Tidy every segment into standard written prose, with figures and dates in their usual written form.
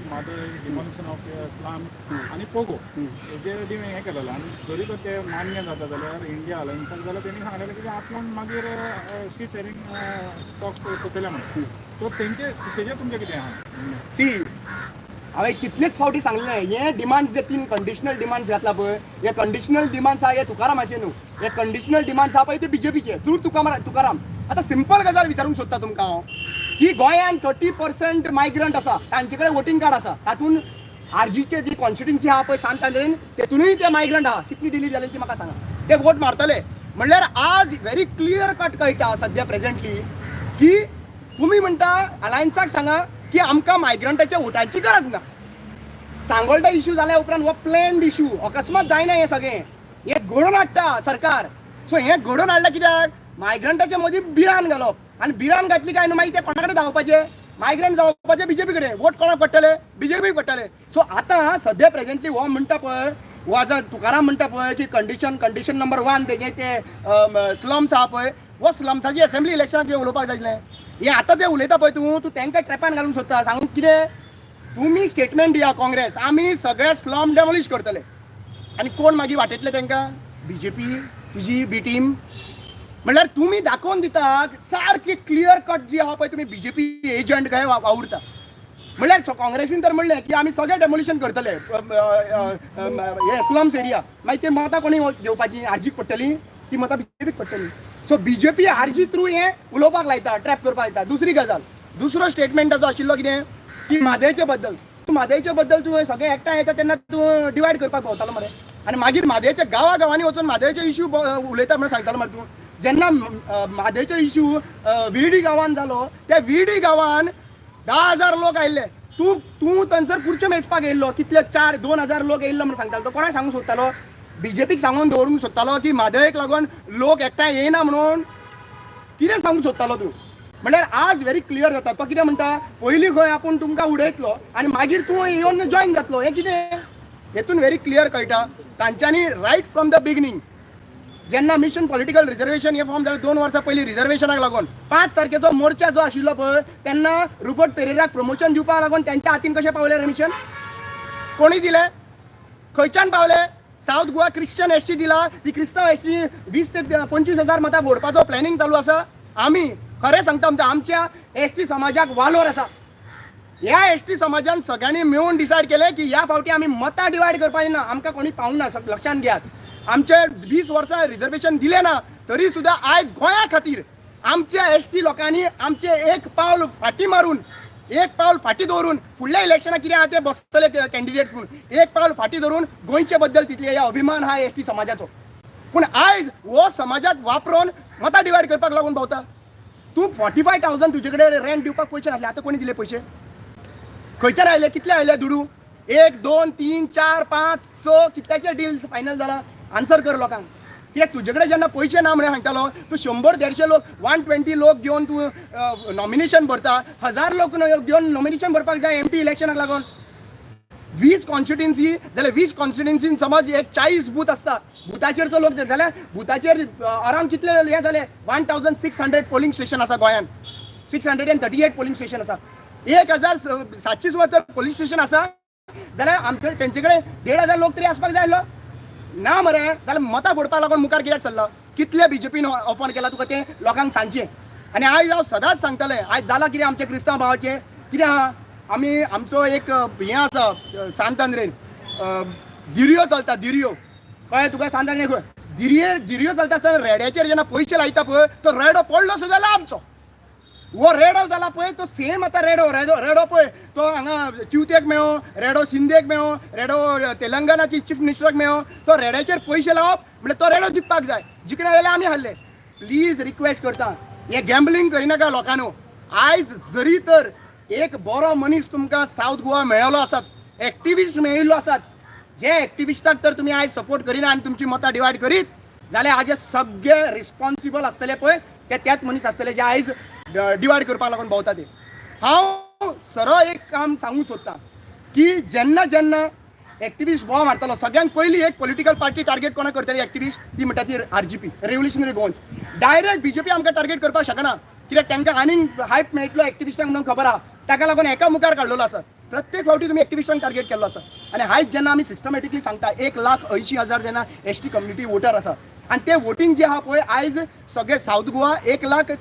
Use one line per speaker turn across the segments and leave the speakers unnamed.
Mhadei, demolition of slums आनी पोगो हेजेर हें केलेलें. आनी जरी तर ते मान्य जाता जाल्यार इंडिया अलायन्साक, जाल्यार तेणी सांगलेलें की आपूण मागीर सीट शेरींग टॉक्स करतले म्हणून. सो तेंचे तेजेर तुमचें कितें आहा?
सी, हांवें कितलेच फावटी सांगलें, हे डिमांड्स जे तीन कंडिशनल डिमांड्स घातला पळय, हे कंडिशनल डिमांड्स आहा हे तुकारामाचे न्हू. हे कंडिशनल डिमांड्स आहा पळय ते बीजेपीचे थ्रू तुकाराम. तुकाराम, आतां सिंपल गजाल विचारूंक सोदता तुमकां हांव की गोंयांत 30% मायग्रंट आसा, तांचे कडेन वोटींग कार्ड आसा. तातूंत आरजीचे जी कॉन्स्टिट्युन्सी आहा पळय सांत आंद्रेन, तेतूनय ते मायग्रंट आहा. कितली डिलीट जाली ती म्हाका सांगा. ते वोट मारतले म्हणल्यार आज व्हेरी क्लियर कट कळटा सद्या प्रेझेंटली की तुमी म्हणटा अलायन्साक सांगा की आमकां मायग्रंटाच्या वोटांची गरज ना. सांगोल्डा इशू जाल्या उपरांत हो प्लॅन्ड इशू, अकस्मात जायना हें सगळें. हें घडोवन हाडटा सरकार. सो हें घडोवन हाडलें कित्याक? मायग्रंटाच्या मदीं भिरांत घालप. आनी भिरांत घातली काय न्हू, मागीर ते कोणा कडेन धांवपाचे? मायग्रंट जावपाचे बीजेपी कडेन. वोट कोणाक पडटले? बीजेपीक पडटले. सो आतां सद्या प्रेझेंटली हो म्हणटा पळय, हो आतां तुकाराम म्हणटा पळय की कंडिशन नंबर वन तेजे ते स्लम्स आहा पळय, हो स्लम्साची असेंब्ली इलेक्शनाक उलोवपाक जाय आसलें. हें आतां ते उलयता पळय, तूं तूं तांकां ट्रेपान घालूंक सोदता. सांगून कितें, तुमी स्टेटमेंट दिया काँग्रेस, आमी सगळे स्लम डेमोलिश करतले. आनी कोण मागीर वाटयतले तांकां? बीजेपी, तुजी बी टीम. म्हणल्यार तुमी दाखोवन दिता सारकी क्लियर कट जी आहा पळय, तुमी बीजेपी एजंट काय वावुरता. म्हणल्यार काँग्रेसीन तर म्हणलें की आमी सगळें डेमोलिशन करतले हे स्लम्स एरिया. मागीर ते मतां कोणी घेवपाची? आरजीक पडटली ती मतां, बीजेपीक पडटली. सो बीजेपी आरजी थ्रू हें उलोवपाक लायता, ट्रॅप करपाक लायता. दुसरी गजाल, दुसरो स्टेटमेंट ताजो आशिल्लो कितें की म्हादयचे बद्दल. तूं म्हादयचे बद्दल तूं सगळें एकठांय येता तेन्ना तूं डिवायड करपाक भोंवतालो मरे. आनी मागीर म्हादयच्या गांवा गांवांनी वचून म्हादयचे इश्यू उलयता म्हणून सांगतालो मरे तूं. जेन्ना म्हादयचो इश्यू विर्डी गांवान जालो, त्या विर्डी गांवान 10,000 लोक आयिल्ले. तूं तूं थंयसर खुर्च्यो मेजपाक येयल्लो. कितले? चार 2000 लोक येयल्लो म्हणून सांगतालो. तो कोणाक सांगूंक सोदतालो? बीजेपीक सांगून दवरूंक सोदतालो की म्हादयक लागून लोक एकठांय येयना म्हणून? कितें सांगूंक सोदतालो तूं? म्हणल्यार आज व्हेरी क्लियर जाता, तो कितें म्हणटा, पयलीं खंय आपूण तुमकां उडयतलो आनी मागीर तूं येवन जॉयन जातलो. हें कितें? हेतून व्हेरी क्लियर कळटा, तांच्यांनी रायट फ्रॉम the beginning जेन्ना मिशन पॉलिटिकल रिझर्वेशन हे फॉर्म जालें 2 वर्सां पयलीं, रिझर्वेशनाक लागून 5 तारखेचो मोर्चा जो आशिल्लो पळय, तेन्ना रुबर्ट पेरेराक प्रमोशन दिवपाक लागून तेंच्या हातीन कशें पावलें रे मिशन? कोणी दिलें? खंयच्यान पावले? सावथ गोवा क्रिश्चन एसटी दिला. ती क्रिस्तांव एसटी 20 ते 25 हजार मतां फोडपाचो प्लॅनिंग चालू आसा. आमी खरें सांगता, आमच्या एसटी समाजाक वालोर आसा. ह्या एसटी समाजान सगळ्यांनी मेळून डिसायड केलें की ह्या फावटी आमी मतां डिवायड करपाची ना. आमकां कोणी पावूंक ना. लक्षांत घेयात, आमचे 20 वर्सां रिजर्वेशन दिलें ना, तरी सुद्दां आयज गोंया खातीर आमच्या एसटी लोकांनी आमचे एक पावल फाटीं मारून, एक पावल फाटीं दवरून, फुडल्या इलेक्शनाक कितें आहा ते बसतले कॅन्डिडेट्स म्हणून, एक पावल फाटीं धरून गोंयचे बद्दल तितले हे अभिमान हा एसटी समाजाचो. पूण आयज हो समाजाक वापरून मतां डिवायड करपाक लागून भोंवता. तूं 45,000 तुजे कडेन रेंट दिवपाक पयशे नासले. आतां कोणी दिले पयशे? खंयच्यान आयले? कितले आयले दुडू? एक, दोन, तीन, चार, पांच, स, कितल्याचे डील्स फायनल जाला? आन्सर कर लोकांक. कित्याक तुजे कडेन जेन्ना पयशे ना म्हणून सांगतालो तूं, 100 150 लोक, 120 लोक घेवन तूं नॉमिनेशन भरता. 1000 लोक घेवन नॉमिनेशन भरपाक जाय एमपी इलेक्शनाक लागून. 20 कॉन्स्टिट्युन्सी जाल्यार 20 कॉन्स्टिट्युन्सीन समज एक 40 बूथ आसता. बुथाचेर तो लोक जाल्यार बुथाचेर अरावंड कितले हे जाले? 1600 पोलिंग स्टेशन आसा गोंयान. 638 पोलिंग स्टेशन आसा. 1700 सुमार तर पोलीस स्टेशन आसा जाल्यार आमचे तेंचे कडेन 1500 लोक तरी आसपाक जाय आसलो ना मरे? जाल्यार मतां फोडपाक लागून मुखार कित्याक सरलो? कितले बीजेपीन ऑफर केला तुका तें लोकांक सांगचें. आनी आयज हांव सदांच सांगतलें, आयज जालां कितें आमच्या क्रिस्तांव भावाचें कितें आहा? आमी आमचो एक हें आसा सांत आंद्रेन दिरयो चलता, दिरयो. कळ्ळें तुका? सांत आंद्रेन खंय दिरये दिरयो चलता आसतना रेड्याचेर जेन्ना पयशे लायता पळय, तो रेडो पडलो सुद्दां जाल्यार आमचो हो रेडो जाला पळय, तो सेम आतां रेडो रेडो रेडो पळय, तो हांगा चिवतेक मेळो रेडो, शिंदेक मेळो रेडो, तेलंगणाची चीफ मिनिस्टराक मेळो. तो रेड्याचेर पयशे लावप म्हणल्यार तो रेडो जिखपाक जाय. जिखना जाल्यार आमी हारले. प्लीज रिक्वेस्ट करता, हें गॅम्बलिंग करिनाका लोकांनो. आयज जरी तर एक बरो मनीस तुमकां सावथ गोवा मेळ्ळो आसात, एक्टिविस्ट मेळिल्लो आसात, जे एक्टिविस्टाक तर तुमी आयज सपोर्ट करिना आनी तुमची मतां डिवायड करीत जाल्यार हाजे सगळे रिस्पॉन्सिबल आसतले पळय ते त्याच मनीस आसतले जे आयज डिवायड करपाक लागून भोंवता ते. हांव सरळ एक काम सांगूंक सोदतां की जेन्ना जेन्ना एक्टिविस्ट बोवाळ मारतालो, सगळ्यांत पयलीं एक पॉलिटिकल पार्टी टार्गेट कोणाक करतली एक्टिविस्ट, ती म्हणटा ती RGP, revolutionary Goans. Direct BJP आमकां टार्गेट करपाक शकना, कित्याक तांकां आनीक हायप मेळटलो एक्टिविस्टांक म्हणून खबर आहा. ताका लागून एका मुखार काडलेलो आसा. प्रत्येक फावटी तुमी एक्टिविस्टांक टार्गेट केल्लो आसा. आनी आयज जेन्ना आमी सिस्टमॅटिकली सांगता, 1,80,000 जेन्ना एसटी कम्युनिटी वोटर आसा आनी ते वोटींग जे आहा पळय, आयज सगळे सावथ गोवा 1 लाख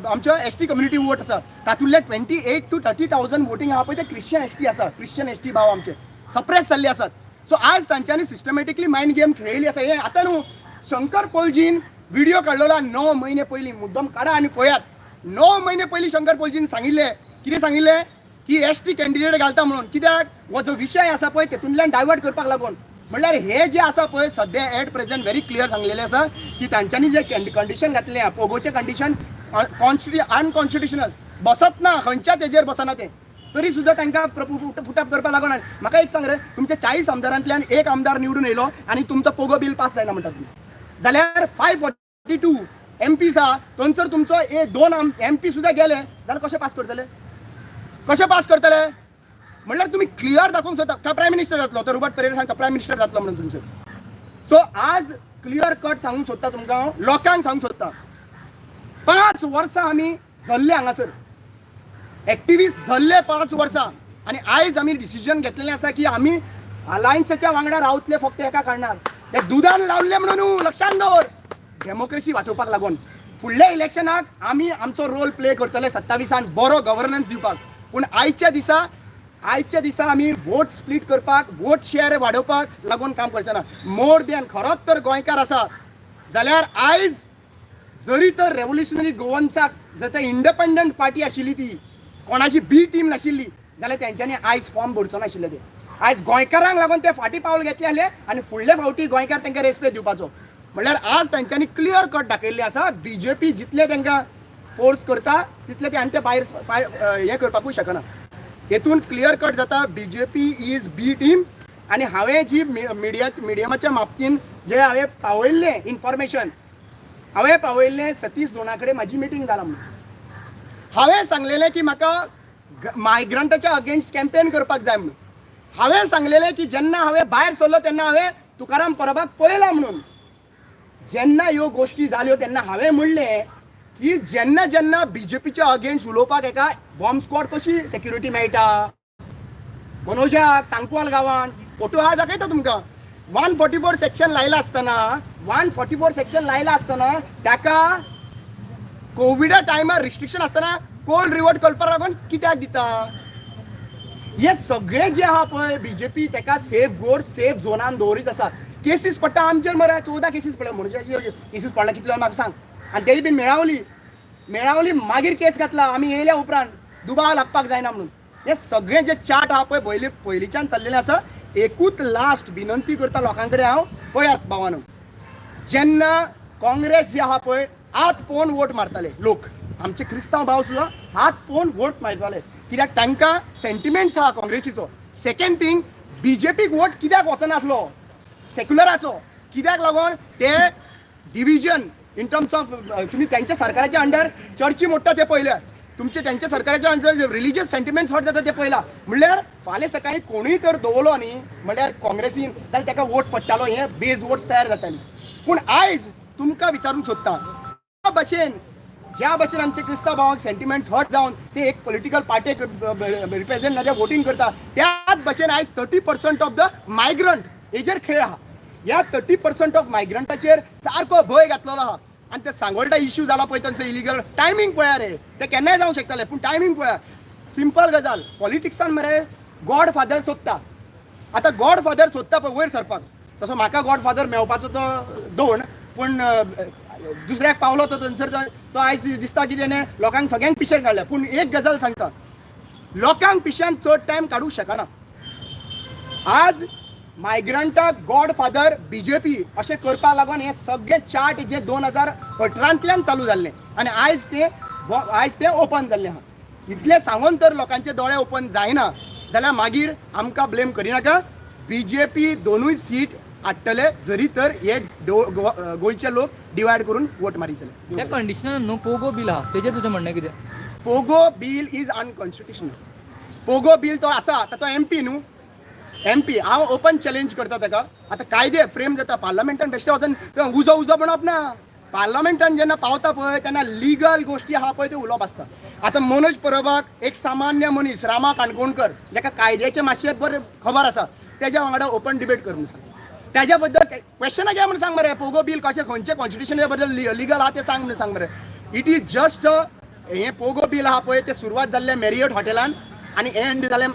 आमच्या एसटी कम्युनिटी वोट आसा. तातूंतले 28 to 30 thousand voting आहा पळय, ते क्रिश्चन एसटी आसा. क्रिश्चन एसटी भाव आमचे सप्रेस जाल्ले आसात. सो आज तांच्यांनी सिस्टमॅटिकली मायंड गेम खेळयली आसा. हे आतां न्हू, शंकर पोलजीन व्हिडिओ काडलेलो 9 म्हयने पयलीं. मुद्दम काडा आनी पळयात. 9 म्हयने पयलीं शंकर पोलजीन सांगिल्लें. कितें सांगिल्लें? की एसटी कॅन्डिडेट घालता म्हणून. कित्याक? हो जो विशय आसा पळय, तेतूंतल्यान डायवर्ट करपाक लागून. म्हणल्यार हे जे आसा पळय, सद्या एट प्रेझेंट व्हेरी क्लियर सांगलेलें आसा की तांच्यांनी जे कंडिशन घातलें आहा, पोगोचें कंडिशन अनकॉन्स्टिट्युशनल, बसत ना, खंयच्या तेजेर बसना तें. तरी सुद्दां तांकां पुटअप करपाक लागून. म्हाका एक सांग रे, तुमच्या 40 आमदारांतल्यान एक आमदार निवडून येयलो आनी तुमचो पोगो बील पास जायना म्हणटा तुमी, जाल्यार 542 एमपीस आहा, थंयसर तुमचो एक दोन एमपी सुद्दां गेले जाल्यार कशें पास करतले? कशें पास करतले? म्हणल्यार तुमी क्लियर दाखोवंक सोदता का प्रायम मिनिस्टर जातलो तो? रोबर्ट पेरेरा सांगता प्रायम मिनिस्टर जातलो म्हणून तुमचो. सो आज क्लियर कट सांगूंक सोदता तुमकां हांव, लोकांक सांगूंक सोदता, 5 वर्सां आमी झल्ले हांगासर, एक्टिविस्ट झल्ले 5 वर्सां आनी आयज आमी डिसिजन घेतलेलें आसा की आमी अलायन्साच्या वांगडा रावतले फक्त एका कारणान, ते दुदान लावले म्हणून न्हू. लक्षात दवर, डेमोक्रेसी वाटोवपाक लागून. फुडल्या इलेक्शनाक आमी आमचो रोल प्ले करतले 27आन बरो गव्हर्नन्स दिवपाक. पूण आयच्या दिसा आमी वोट स्प्लीट करपाक, वोट शेअर वाडोवपाक लागून काम करचे ना. मोर दॅन खरोच तर गोंयकार आसा जाल्यार आयज जरी तर रेव्होल्युशनरी गोवन्साक जर ते इंडिपेंडंट पार्टी आशिल्ली, ती कोणाची बी टीम नाशिल्ली जाल्यार तेंच्यांनी आयज फॉर्म भरचो नाशिल्ले ते. आयज गोंयकारांक लागून ते फाटीं पावल घेतले आसले आनी फुडले फावटी गोंयकार तांकां रेस्पेद दिवपाचो. म्हणल्यार आज तेंच्यांनी क्लियर कट दाखयल्लें आसा, बीजेपी जितले तांकां फोर्स करता तितले ते आनी ते भायर हें करपाकूय शकना. हेतून क्लियर कट जाता, BJP is B team. आनी हांवें जी मिडियमाच्या बाबतीन जे हांवें पावयल्लें इन्फॉर्मेशन, हांवें पावयल्लें सतीश दोना कडेन म्हाजी मिटींग जाला म्हणून. हांवें सांगलेलें की म्हाका मायग्रंटाच्या अगेन्स्ट कॅम्पेन करपाक जाय म्हणून. हांवें सांगलेलें की जेन्ना हांवें भायर सरलो तेन्ना हांवें तुकाराम परबाक पळयला म्हणून. जेन्ना ह्यो गोश्टी जाल्यो तेन्ना हांवें म्हणलें की जेन्ना जेन्ना बीजेपीच्या अगेन्स्ट उलोवपाक एका बॉम्ब स्क्वॉड कशी सेक्युरिटी मेळटा मनोजाक सांकवाल गांवान, फोटो हा दाखयता तुमकां. 144 सेक्शन लायला आसतना, 144 सेक्शन लायला आसतना, ताका कोविडा टायमार रिस्ट्रिक्शन आसतना कोल्ड रिवॉर्ड करपाक लागून कित्याक दिता? हे सगळे जे आहा पळय, बीजेपी ताका सेफ गोड सेफ झोनान दवरीत आसा. केसीस पडटा आमचेर मरे, 14 केसीस पडल्या. म्हणजे केसीस पडला कितल्यो म्हाका सांग. आनी तेजी बीन मेळावली मेळावली, मागीर केस घातला आमी येयल्या उपरांत, दुबाव लागपाक जायना म्हणून. हे सगळे जे चार्ट आहा पळय, पयली पयलींच्यान चल्लेले आसा. एकूच लास्ट विनंती करता लोकां कडेन हांव, पळयात भावानो, जेन्ना काँग्रेस जे आहा पळय, हात पळोवन वोट मारताले लोक. आमचे क्रिस्तांव भाव सुद्दां हात पळोवन वोट मारताले, कित्याक तांकां सेंटिमेंट्स आहा काँग्रेसीचो. सेकंड थिंग, बीजेपीक वोट कित्याक वचनासलो सेक्युलराचो? कित्याक लागून ते डिविजन इन टर्म्स ऑफ तुमी त्यांच्या सरकाराच्या अंडर चर्ची मोडटा ते पळयल्या, तुमचे त्यांच्या सरकाराच्या अंडर रिलिजियस सेंटिमेंट्स हर्ट जाता ते पळयला. म्हणल्यार फाल्यां सकाळी कोणूय तर दवरलो न्ही म्हणल्यार काँग्रेसीन जाल्यार ताका वोट पडटालो, हे बेज वोट्स तयार जाताली. पूण आयज तुमकां विचारूंक सोदता, ज्या भशेन ज्या भशेन आमचे क्रिस्तांव भावांक सेंटिमेंट्स हर्ट जावन ते एक पॉलिटिकल पार्टीक रिप्रेझेंट नाजाल्यार वोटींग करता, त्याच भशेन आयज 30% ऑफ the migrant हेजेर खेळ आहा. ह्या 30% ऑफ मायग्रंटाचेर सारको भंय घातलेलो आहा. आनी ते सांगोल्डा इश्यू जाला पळय, तांचो इलिगल टायमींग पळया रे, ते केन्नाय जावंक शकताले, पूण टायमींग पळया. सिंपल गजाल, पॉलिटिक्सान मरे गॉड फादर सोदता. आतां गॉड फादर सोदता पळय वयर सरपाक, तसो म्हाका गॉड फादर मेळपाचो तो दोन, पूण दुसऱ्याक पावलो तो थंयसर. तो आयज दिसता की तेणें लोकांक सगळ्यांक पिशेर काडल्या. पूण एक गजाल सांगता, लोकांक पिश्यान चड टायम काडूंक शकना. आज मायग्रंटाक गॉड फादर बीजेपी अशें करपाक लागून हे सगळे चार्ट जे 2018तल्यान चालू जाल्ले आनी आयज ते ओपन जाल्ले आहा. इतलें सांगून तर लोकांचे दोळे ओपन जायना जाल्यार मागीर आमकां ब्लेम करिनाका. बीजेपी दोनूय सीट हाडटले, जरी तर हे गोंयचे लोक डिवायड करून वोट मारितले.
त्या कंडिशनान न्हू पोगो बील आहा, तेजेर तुजें म्हणणें कितें?
POGO bill is unconstitutional. POGO bill तो आसा, आतां तो एमपी न्हू, एमपी. हांव ओपन चॅलेंज करता ताका. आतां कायदे फ्रेम जाता पार्लमेंटान, बेश्टे वचून उजो उजो म्हणप ना. पार्लमेंटान जेन्ना पावता पळय, तेन्ना लिगल गोश्टी आहा पळय, त्यो उलोवप आसता. आतां मनोज परबाक एक सामान्य मनीस रामा काणकोणकर, जाका कायद्याचें मातशें बरें खबर आसा, तेज्या वांगडा ओपन डिबेट कर म्हणून सांग. त्याच्या बद्दल क्वेश्चन घे म्हणून सांग मरे. पोगो बील कशें, खंयचे कॉन्स्टिट्युशना बद्दल लिगल आहा तें सांग म्हणून सांग मरे. It is just, हें पोगो बील आहा पळय, तें सुरवात जाल्लें मेरियट हॉटेलान आनी एंड जालें,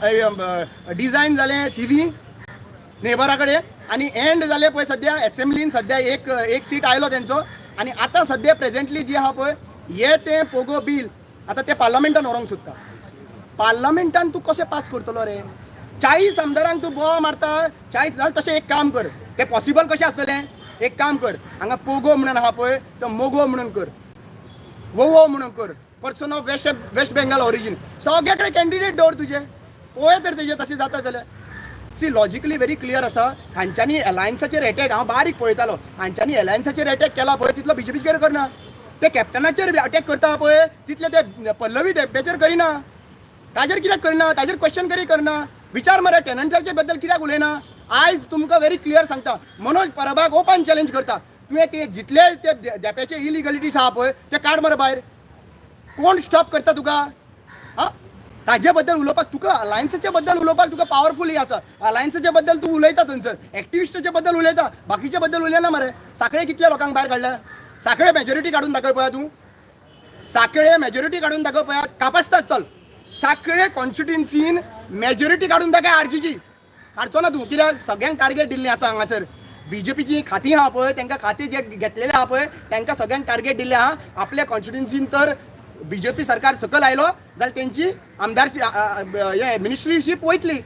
डिजायन जालें थिवी नेबरा कडेन आनी एंड जालें पळय सद्या एसेंब्लीन. सद्या एक एक सीट आयलो तेंचो आनी आतां सद्या प्रेझेंटली जी आहा पळय, हे तें पोगो बील आतां ते पार्लमेंटान व्हरोंक सोदता. पार्लमेंटान तूं कशें पास करतलो रे? 40 आमदारांक तूं बोवा मारता 40 जाल्यार तशें एक काम कर, तें पॉसिबल कशें आसतलें? एक काम कर, हांगा पोगो म्हणून आहा पळय, तो मोगो म्हणून कर, वो म्हणून कर, person of West Bengal origin. सगळे कडेन कॅन्डिडेट दवर तुजे, पळोवया तर तेजे तशें जाता जाल्यार. सी, लॉजिकली व्हेरी क्लियर आसा. हांच्यांनी अलायन्साचेर एटॅक, हांव बारीक पळयतालो, हांच्यांनी अलायन्साचेर एटॅक केला पळय तितलो बीजेपीचेर करना. ते कॅप्टनाचेर अटॅक करता पळय तितले ते पल्लवी धेंप्याचेर करिना. ताजेर कित्याक करना? ताजेर क्वेश्चन तरी करना. विचार मरे, टेनंटाचे बद्दल कित्याक उलयना? आयज तुमकां व्हेरी क्लियर सांगता, मनोज परबाक ओपन चॅलेंज करता, तुवें ते जितले ते धेंप्याचे इलिगलिटीज आहा पळय ते काड मरे भायर. कोण स्टॉप करता तुका? हा, ताजे बद्दल उलोवपाक तुका, अलायन्साच्या बद्दल उलोवपाक तुका पावरफूल हे आसा. अलायन्साच्या बद्दल तूं उलयता, थंयसर एक्टिविस्टाच्या बद्दल उलयता, बाकीच्या बद्दल उलयना मरे. साखळे कितल्या लोकांक भायर काडल्या? साखळे मेजॉरिटी काडून दाखय पळया तूं. साखळे मेजॉरिटी काडून दाखय पळया. कापसतात चल, साखळे कॉन्स्टिट्युन्सीन मेजॉरिटी काडून दाखय आरजीची. काडचो ना तूं. कित्याक सगळ्यांक टार्गेट दिल्लें आसा हांगासर. बीजेपीची खातीं आहा पळय, तांकां खातीं जे घेतलेले आहा पळय, तांकां सगळ्यांक टार्गेट दिल्लें आहा. आपल्या कॉन्स्टिट्युन्सीन तर बीजेपी सरकार सकयल आयलो जाल्यार तेंची आमदारची हे मिनिस्ट्रीशीप वयतली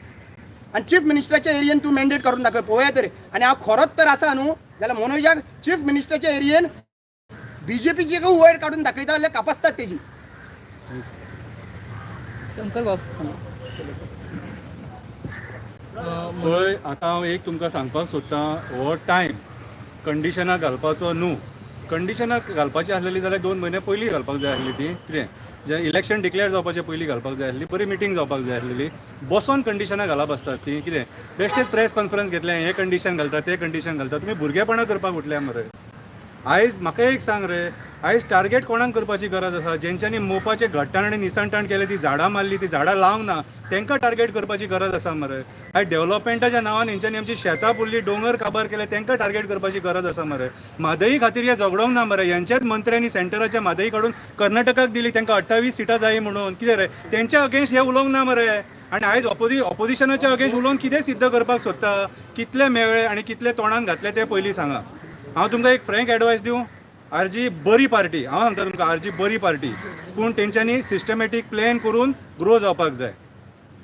आनी चीफ मिनिस्टराच्या एरियेन तूं मॅन्डेट करून दाखय पळोवया तरी. आनी हांव खरोच तर आसा न्हू जाल्यार मनोजाक चीफ मिनिस्टराच्या एरियेन बीजेपीची वयर काडून दाखयता जाल्यार कापसतात तेजी.
शंकर बाब.
पळय, आतां हांव एक तुमकां सांगपाक सोदतां, हो टायम कंडिशनां घालपाचो न्हू. कंडिशनां घालपाची आसलेली जाल्यार 2 म्हयने पयलीं घालपाक जाय आसली ती. कितें जे इलेक्शन डिक्लेअर जावपाचे पयलीं घालपाक जाय आसली, बरी मिटींग जावपाक जाय आसलेली. बसोन कंडिशनां घालप आसतात ती? कितें बेश्टेच प्रेस कॉन्फरन्स घेतलें, हें कंडिशन घालता, तें कंडिशन घालता, तुमी भुरगेपणां करपाक उठल्या मरे. आयज म्हाका एक सांग रे, आयज टार्गेट कोणाक करपाची गरज आसा? जेंच्यांनी मोपाचें घट्टाण आनी निसणटाण केलें, ती झाडां मारली, ती झाडां लावंक ना, तांकां टार्गेट करपाची गरज आसा मरे. आयज डेव्हलपमेंटाच्या नांवान हेंच्यांनी आमची शेतां पुरली, दोंगर काबार केले, तांकां टार्गेट करपाची गरज आसा मरे. म्हादई खातीर हे झगडोंक ना मरे. हेंच्याच मंत्र्यांनी सेंटराच्या म्हादई काडून कर्नाटकाक दिली, तांकां 28 सिटां जाय म्हणून. कितें रे, तेंच्या अगेन्स्ट हे उलोवंक ना मरे. आनी आयज ऑपोजिशनाच्या अगेन्स्ट उलोवन कितें सिद्ध करपाक सोदता? कितले मेळ्ळे आनी कितले तोंडान घातले ते पयलीं सांगा. हांव तुमकां एक फ्रँक एडवायस दिवं? आरजी बरी पार्टी, हांव सांगता तुमकां, आरजी बरी पार्टी, पूण तेंच्यांनी सिस्टमॅटीक प्लॅन करून ग्रो जावपाक जाय.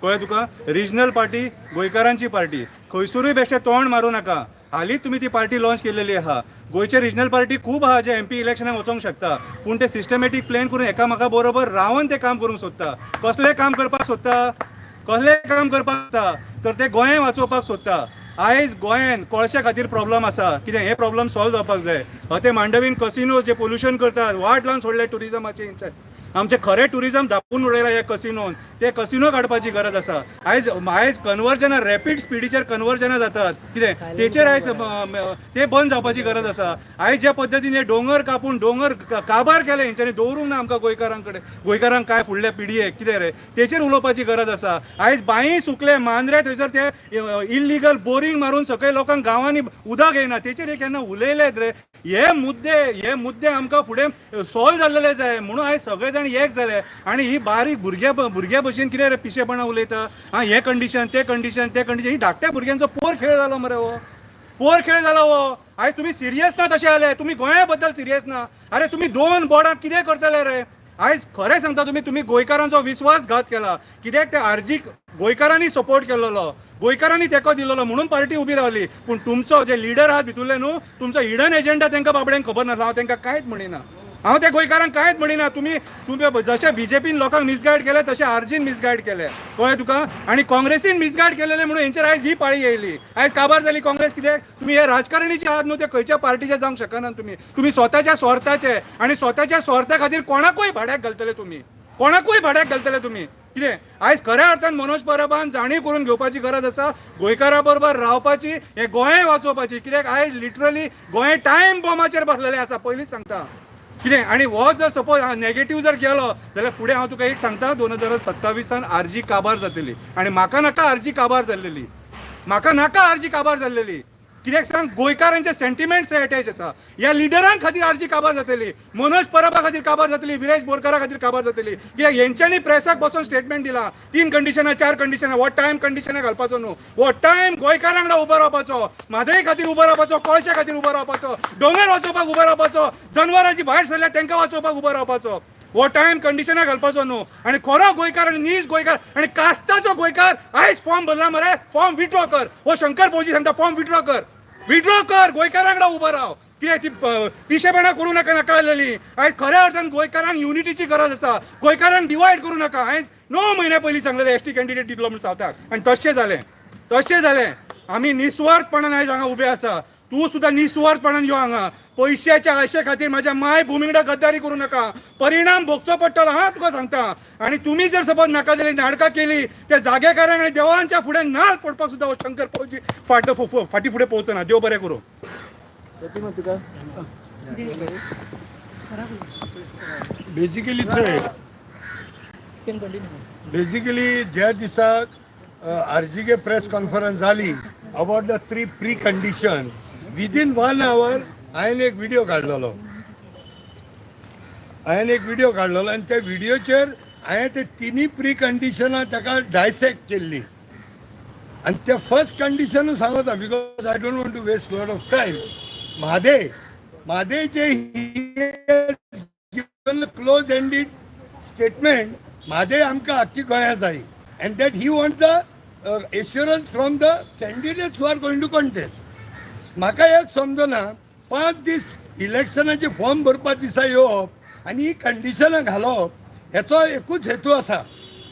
कळ्ळें तुका? रिजनल पार्टी, गोंयकारांची पार्टी, खंयसरूय बेश्टें तोंड मारूं नाका. हालींच तुमी ती पार्टी लॉन्च केलेली आहा. गोंयचे रिजनल पार्टी खूब आहा जे एमपी इलेक्शनाक वचोंक शकता, पूण ते सिस्टमॅटीक प्लॅन करून एकामेका बरोबर रावन ते काम करूंक सोदता. कसलें काम करपाक सोदता? कसलें काम करपाक सोदता? तर ते गोंय वाचोवपाक सोदता. आयज गोंयान कोळशा खातीर प्रॉब्लम आसा. कितें हे प्रॉब्लम सॉल्व जावपाक जाय. ते मांडवीन कसिनो जे पोल्युशन करतात, वाट लावन सोडले टुरिजमाचे, आमचे खरें टुरिजम धापून उडयला हे कसिनोन. ते कसिनो काडपाची गरज आसा. आयज आयज कन्वर्जनां, रॅपीड स्पिडीचेर कन्वर्जनां जातात, कितें तेचेर आयज ते बंद जावपाची गरज आसा. आयज ज्या पद्दतीन हे दोंगर कापून दोंगर काबार केले हेंच्यांनी, दवरूंक ना आमकां गोंयकारां कडेन, गोंयकारांक काय फुडल्या पिढयेक कितें रे, तेचेर उलोवपाची गरज आसा. आयज बांयी सुकले, मांद्रे थंयसर ते इल्लिगल बोरींग मारून सकयल लोकांक गांवांनी उदक येयना, तेचेर हे केन्ना उलयलेत रे? हे मुद्दे आमकां फुडें सॉल्व जाल्लेले जाय म्हणून आयज सगळे जाण एक जाले. आनी ही बारीक भुरग्या भुरग्या भशेन कितें रे पिशेपणां उलयता? आं, हें कंडिशन, तें कंडिशन, तें कंडिशन. ही धाकट्या भुरग्यांचो पोर खेळ जालो मरे हो, पोर खेळ जालो हो. आयज तुमी सिरियस ना तशें जाले. तुमी गोंया बद्दल सिरियस ना. अरे, तुमी दोन बोर्डां कितें करतले रे? आयज खरें सांगता, तुमी तुमी गोंयकारांचो विस्वासघात केला. कित्याक ते आरजीक गोंयकारांनी सपोर्ट केलेलो, गोंयकारांनी तेंको दिलेलो म्हणून पार्टी उबी रावली. पूण तुमचो जे लिडर आहात भितुरले न्हू, तुमचो हिडन एजंडा तांकां बाबड्यांक खबर नासलो. हांव तांकां कांयच म्हणिना, हांव त्या गोंयकारांक कांयच म्हणिना. तुमी तुमी जशें बीजेपीन लोकांक मिसगायड केले, तशें आरजीन मिसगायड केले. कळ्ळें तुका? आनी काँग्रेसीन मिसगायड केलेले म्हणून हेंचेर आयज ही पाळी येयली. आयज काबार जाली काँग्रेस. कित्याक तुमी हे राजकारणीचे आहात न्हू, ते खंयच्या पार्टीचे जावंक शकना. तुमी तुमी स्वताच्या स्वार्थाचे आनी स्वताच्या स्वार्था खातीर कोणाकूय भाड्याक घालतले तुमी, कोणाकूय भाड्याक घालतले तुमी. कितें आयज खऱ्या अर्थान मनोज परबान जाणीव करून घेवपाची गरज आसा, गोंयकारा बरोबर रावपाची, हे गोंय वाचोवपाची. कित्याक आयज लिटरली गोंय टायम बॉमाचेर बसलेलें आसा. पयलींच सांगता. कितें आनी हो जर सपोज नेगेटीव जर गेलो जाल्यार फुडें हांव तुका एक सांगता, 2027 आरजी काबार जातली. आनी म्हाका नाका आरजी काबार जाल्लेली, म्हाका नाका आरजी काबार जाल्लेली. कित्याक सांग, गोंयकारांचे सेंटिमेंट्स हे अटॅच आसा. ह्या लिडरां खातीर आरजी काबार जातली, मनोज परबा खातीर काबार जातली, विरेश बोरकारा खातीर काबार जातली. कित्याक हेंच्यांनी प्रेसाक बसून स्टेटमेंट दिला, तीन कंडिशनां, चार कंडिशनां. हो टायम कंडिशनां घालपाचो न्हू, हो टायम गोंयकारां वांगडा उबो रावपाचो, म्हादय खातीर उबो रावपाचो, कोळशा खातीर उबो रावपाचो, दोंगर वाचोवपाक उबो रावपाचो, जनवरां जी भायर सरल्या तांकां वाचोवपाक उबो रावपाचो. हो टायम कंडिशनां घालपाचो न्हू. आनी खरो गोंयकार आनी नीज गोंयकार आनी कास्ताचो गोंयकार आयज फॉर्म भरला मरे, फॉर्म विड्रॉ कर. हो शंकर पवजी सांगता, फॉर्म विड्रॉ कर, विड्रॉ कर, गोंयकारां वांगडा उबो राव. कित्याक ती पिशेपणां करूं नाका नाका आसलेली. आयज खऱ्या अर्थान गोंयकारांक युनिटीची गरज आसा, गोंयकारांक डिवायड करूं नाका. हांवें 9 म्हयन्या पयलीं सांगलेलें, एसटी कॅन्डिडेट दितलो म्हूण सावथाक, आनी तशें जालें, तशें जालें. आमी निस्वार्थपणान आयज हांगा उबे आसा. तूं सुद्दां निस्वार्थपणान यो हांगा. पयशाच्या आशे खातीर म्हाज्या माय भुमी वांगडा गद्दारी करूं नाका, परिणाम भोगचो पडटलो हा तुका सांगता. आनी तुमी जर सपोज नाका जाल्यार नाटकां केली, त्या जागेकारांक आनी देवांच्या फुडें नाल पडपाक सुद्दां हो शंकर पवजी फाट फाटी फुडें पोवचो ना. देव बरें करूं.
तुका
बेजिकली थंय
can continue.
Basically ज्या दिसा आरजीके प्रेस कॉन्फरन्स जाली about the three pre condition, within one hour हांवें एक व्हिडिओ काडलेलो. हांवें एक व्हिडिओ काडलेलो आनी त्या व्हिडिओचेर हांवें ते तिनूय प्री कंडिशनां ताका डायसेक्ट केल्ली. आनी ते फर्स्ट कंडिशनूच सांगता, because I don't want to waste lot of time. Mhadei, म्हादयचे close ended statement, Mhadei आमकां आख्खी गोंया जाय, and that he want the assurance from the candidates who are going to contest. म्हाका एक समजना, 5 दीस इलेक्शनाचे फॉर्म भरपा दिसा येवप आनी ही कंडिशनां घालप, हेचो एकूच हेतू आसा,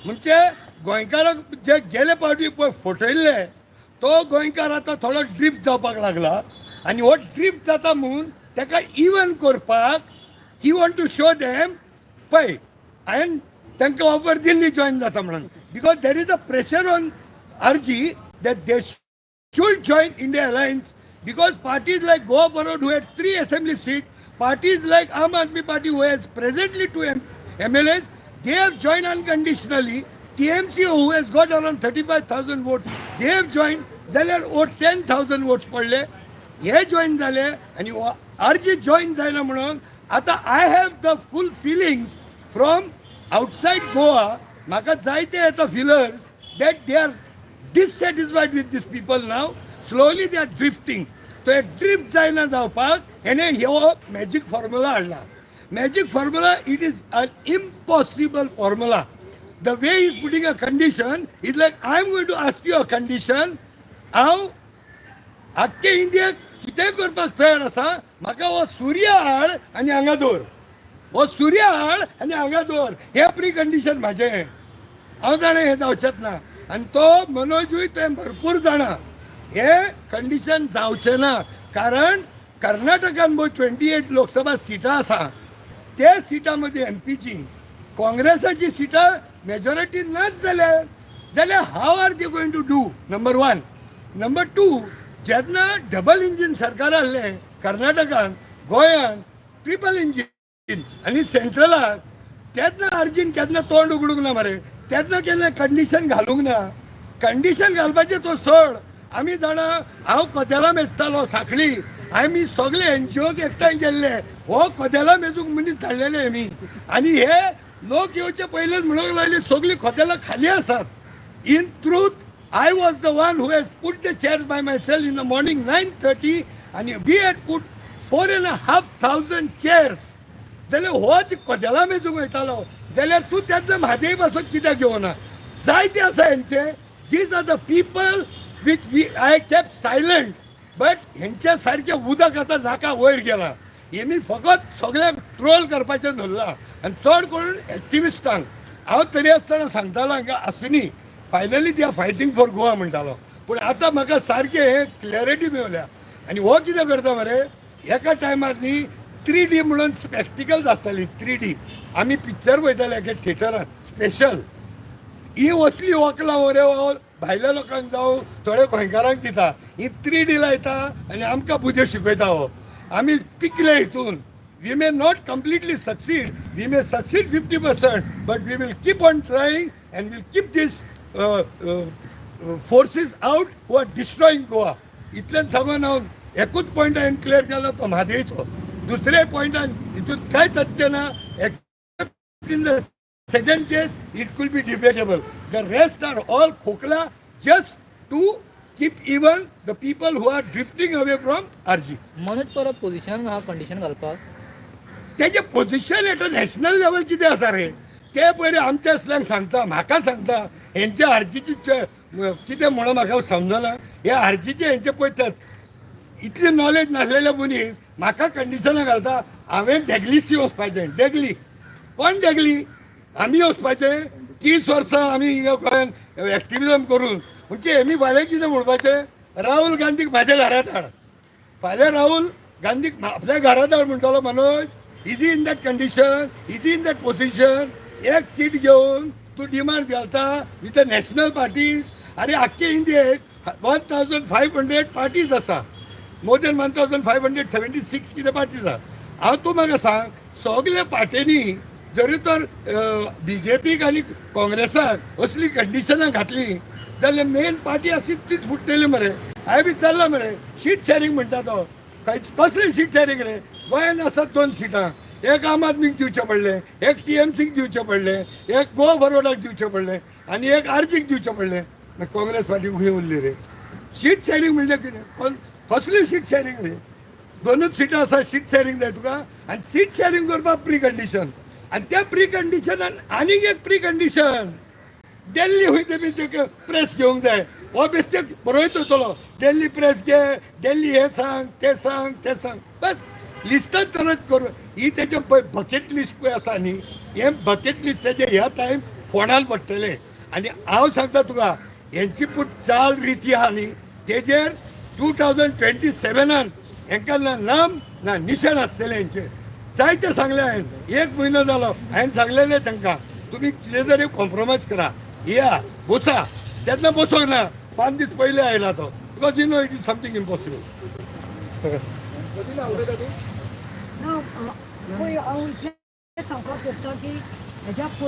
म्हणजे गोंयकाराक जे गेले फावटी पळय फटयल्ले, तो गोंयकार आतां थोडो ड्रिफ्ट जावपाक लागला. आनी हो ड्रिफ्ट जाता म्हूण ताका इवन करपाक he want to show them, पळय हांवें तांकां ऑफर दिल्ली जॉयन जाता म्हणून, because there is a pressure on RG that they should join India Alliance, because parties like Goa Forward who had three assembly seats, parties like Aam Aadmi Party who has presently two MLAs, they have joined unconditionally. TMC who has got around 35,000 votes, they have joined. जाल्यार वो 10,000 votes पडले, हे join जाले आनी RG join जायना म्हणून आतां I have the full feelings from outside Goa. म्हाका जायते येता feelers that they are dissatisfied with these people now. Slowly they are drifting. तो हे ड्रिफ्ट जायना जावपाक हेणे हो मॅजीक फॉर्मुला हाडला. Magic formula, it is an impossible formula. The way is putting a condition is like, I am going to ask you a condition. हांव आख्खे इंडियाक कितें करपाक तयार आसा, म्हाका हो सूर्य हाड आनी हांगा दवर, हो सूर्य हाड आनी हांगा दवर, हें प्री कंडिशन म्हाजें. हांव जाणा हें जावचेंच ना, आनी तो मनोजूय तें भरपूर जाणा, हें कंडिशन जावचें ना. कारण कर्नाटकान पळय 28 लोकसभा सिटां आसा, ते सिटां मदीं एमपीची काँग्रेसाची सिटां मेजॉरिटी नाच जाल्यार जाल्यार how are they going to do? Number one. Number two, जेन्ना डबल इंजीन सरकार आहलें कर्नाटकान, गोंयान ट्रिपल इंजीन आनी सेंट्रलाक, तेन्ना आरजीन केन्ना तोंड उगडूंक ना मरे, तेन्ना केन्ना कंडिशन घालूंक ना. कंडिशन घालपाचें तो सोड. आमी जाणा, हांव कदेलां मेजतालो सांखळी, आमी सगळे एनजीओक एकठांय केल्ले, हो कदेलां मेजूंक मनीस धाडलेले आमी. आनी हे लोक येवचे पयलींच म्हणूंक लागले सगळीं कदेलां खाली आसात. In truth, I was the one who has put the chair by myself in the morning 9:30, आनी we had put 4,500 chairs. जाल्यार हो कदेलां मेजूंक वयतालो जाल्यार तूं तेन्ना म्हादय पासून कित्याक घेवना? जायते आसा हेंचे. These are the people which we I kept silent, but हेंच्या सारकें उदक आतां नाका वयर गेलां. हेमी फकत सगळ्यांक ट्रोल करपाचें धरलां आनी चड करून एक्टिविस्टांक. हांव तरी आसतना सांगतालो हांकां, आसुनी, finally they are fighting for Goa म्हणटालो, पूण आतां म्हाका सारकें हें क्लॅरिटी मेवल्या. आनी हो कितें करता मरे, एका टायमार न्ही 3D म्हणून स्पेक्टिकल्स आसताली, 3D आमी पिक्चर पळयताले एका थिएटरान स्पेशल. ही असली वकलां मरे हो भायल्या लोकांक जावं थोड्या गोंयकारांक दिता, ही 3D लायता आनी आमकां बुद्यो शिकयता. हो आमी पिकले हितून. We may not completely succeed, we may succeed 50%, but we will keep on trying and will keep this forces out who are destroying Goa. इतल्यान सांगून हांव एकूच पॉयंट हांवें क्लियर केला, तो म्हादयचो. दुसऱ्या पॉयंटान हितून कांय तथ्य ना, except in the second case it could be debatable. The rest are all खोकला, just to keep even the people who are drifting away from RG.
Manoj Parab position आहा कंडिशन घालपाक.
तेजें position at a national level कितें आसा रे, ते पयलीं आमच्या असल्यांक सांगता, म्हाका सांगता. हेंच्या आरजीची कितें म्हणून म्हाका समजना. हे आरजीचे हेंचे पळयतात, इतली नॉलेज नासलेले मनीस म्हाका कंडिशनां घालता. हांवें डेगलीशी वचपाचें? डेगली कोण? डेगली आमी वचपाचें? 30 वर्सां आमी हिंगा गोंयान एक्टिविजम करून, म्हणजे हेमी फाल्यां कितें म्हणपाचें? राहुल गांधीक म्हाज्या घरांत हाड. फाल्यां राहुल गांधीक आपल्या घरांत हाड म्हणटलो Manoj. Is he in that condition? Is he in that position? एक सीट घेवन तूं डिमांड घालता विथ the national parties. अरे, आख्खे इंडियेक 1500 parties आसा, more than 1576 कितें पार्टीज आसा. हांव तूं म्हाका सांग, सगल्या पार्टींनी जरी तर बीजेपीक आनी काँग्रेसाक असली कंडिशनां घातली जाल्यार मेन पार्टी आसी तीच फुट्टली मरे. हांवें विचारलां मरे, सीट शॅरींग म्हणटा तो खंय, कसली सीट शॅरींग रे? गोंयान आसात दोन सिटां, एक आम आदमीक दिवचें पडलें, एक टीएमसीक दिवचें पडलें, एक गोवा फॉरवर्डाक दिवचें पडलें आनी एक आरजीक दिवचें पडलें. मागीर काँग्रेस पार्टी खंय उरली रे? सीट शॅरींग म्हणल्यार कितें? कोण, कसली सीट शॅरींग रे? दोनूच सिटां आसा, सीट शॅरींग जाय तुका. आनी सीट शॅरींग करपाक प्री कंडिशन, आनी त्या प्री कंडिशनान आनीक एक प्री कंडिशन, दिल्ली खंय तेमी ते प्रेस घेवंक जाय. हो बेश्टे बरयत वतलो, दिल्ली प्रेस घे, दिल्ली हें सांग, तें सांग, तें सांग, बस लिस्टच तरच करू. ही तेजें पळय बकेट लिस्ट पळय आसा न्ही, हें बकेट लिस्ट तेजें ह्या टायम फोंडान पडटलें. आनी हांव सांगता तुका, हेंची पूण चाल रिती आहा न्ही, तेजेर 2027नान हेंकां ना नाम ना निशाण आसतलें हेंचें. जायते सांगलें हांवें, एक म्हयनो जालो हांवें सांगलेलें तांकां, तुमी कितें तरी कॉम्प्रोमायज करा, या बसा. तेन्ना बसोंक ना, 5 दीस पयलीं आयला तो, because you know it is something impossible.
ना, पळय, हांव इतलें सांगपाक सोदता की हेज्या